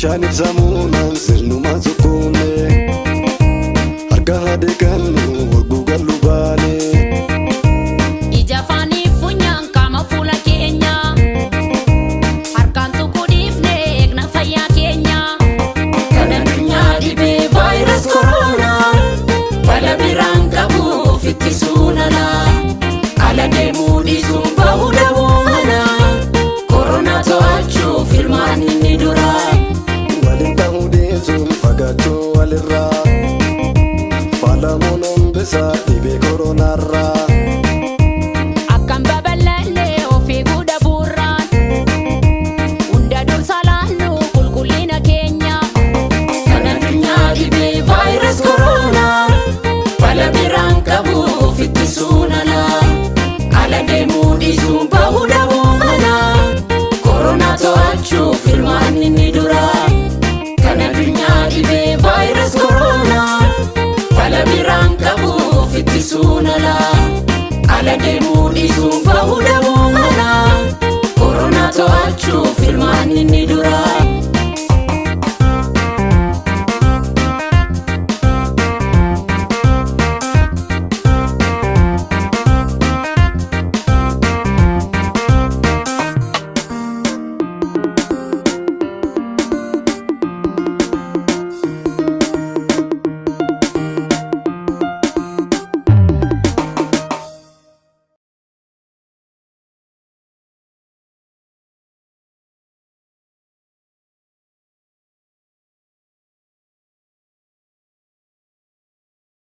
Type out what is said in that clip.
Bishaan ibsamuunaan sirnumaan sukkuumne. Harka hadeekannu wagguu gallu baane. Ija afaanii funyaan qaama fuula keenya. Harkaan tuquu dhiifne eegna fayyaa keenya. Kan addunyaa dhibee vaayirasi koronaa bala biraan qabu of ittisuun alaa. Ala deemuu dhiisuun bahuu dhabuu manaa. Koronaa to'achuuf ilmaan inni duraa. Waliin ta'uu dhiisuun fagaachuu walirraa. Faalamuun hambisaa dhibee koronaarraa. Akkan babal'anne of eeguu dhabuurraan. Hunda dursa laallu qulqullina keenya. Kan addunyaa dhibee vaayirasi koronaa bala biraan qabu of ittisuun alaa. Ala deemuu dhiisuun bahuu dhabuu manaa. Koronaa to'achuuf ilmaan inni duraa. Kan addunyaa dhibee vaayirasi koronaa bala biraan qabu of ittisuun alaa. Ala deemuu dhiisuun bahuu dhabuu manaa. Koronaa to'achuuf ilmaan inni duraa.